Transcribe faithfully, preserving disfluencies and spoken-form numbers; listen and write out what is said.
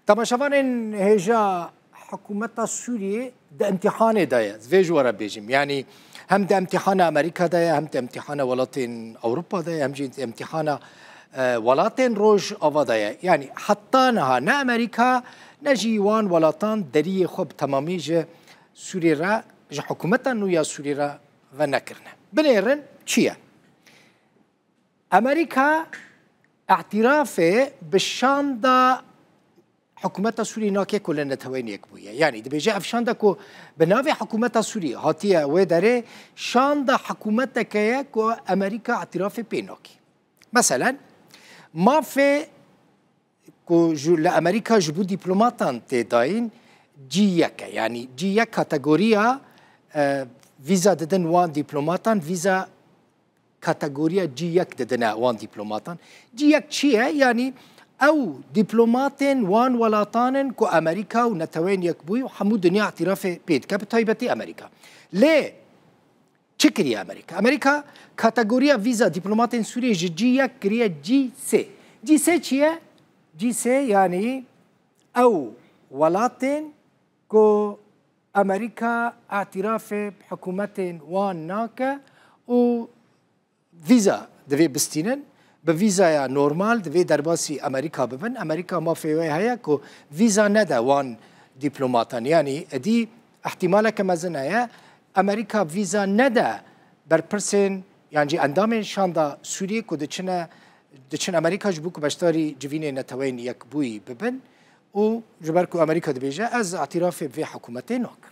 Temaşevanên hêja, hikûmeta Sûriyê di imtîhanê de ye. Vê ji we re bêjim. Yanî hem di imtîhana Amerîka de ye, hem di imtîhana welatên Ewropa de ye, hem jî di imtîhana, e, welatên Rojava de ye. Yanî heta niha ne Amerîka, ne jî wan welatan deriyê xwe bi temamî ji Sûriyê re, ji hikûmeta nû ya Sûriyê re venekirine. Binêrin çi ye? Amerîka îtirafê bi şanda hikûmeta Sûriyê nake ku li Neteweyên Yekbûyî ye. Yanî dibêje ev şanda ku bi navê hikûmeta Sûriyê hatiye wê derê, şanda hikûmeteke ye ku Amerîka îtirafê pê nake. Meselen, mafê ku ji, li Amerîka ji bo diplomatan tê dayîn G yek e. Yanî G yek kategoriya, e, vîza didin wan diplomatan, vîza kategoriya G yek didine wan diplomatan. G yek çi ye? Yanî ew diplomatên wan welatan in ku Amerîka û Neteweyên Yekbûyî û hemû dinya îtirafê pê dike, bi taybetî Amerîka. Lê çi kiriye Amerîka? Amerîka kategoriya vîza diplomatên Sûriyê ji G yek kiriye G sê. G sê çi ye? G sê yanî ew welatên ku Amerîka îtirafê bi hikûmetên wan nake û vîza divê bistînin. Bi vîzaya normal divê derbasî Amerîka bibin. Amerîka mafê wê heye ku vîza nede wan diplomatan. Yanî êdî îhtîmaleke mezin heye Amerîka vîza nede berpirsên yan jî endamên şanda Sûriyê ku diçine, diçin Amerîka ji bo ku beşdarî civînê Neteweyên Yekbûyî bibin û ji ber ku Amerîka dibêje, ez îtirafê bi vê hikûmetê nakim.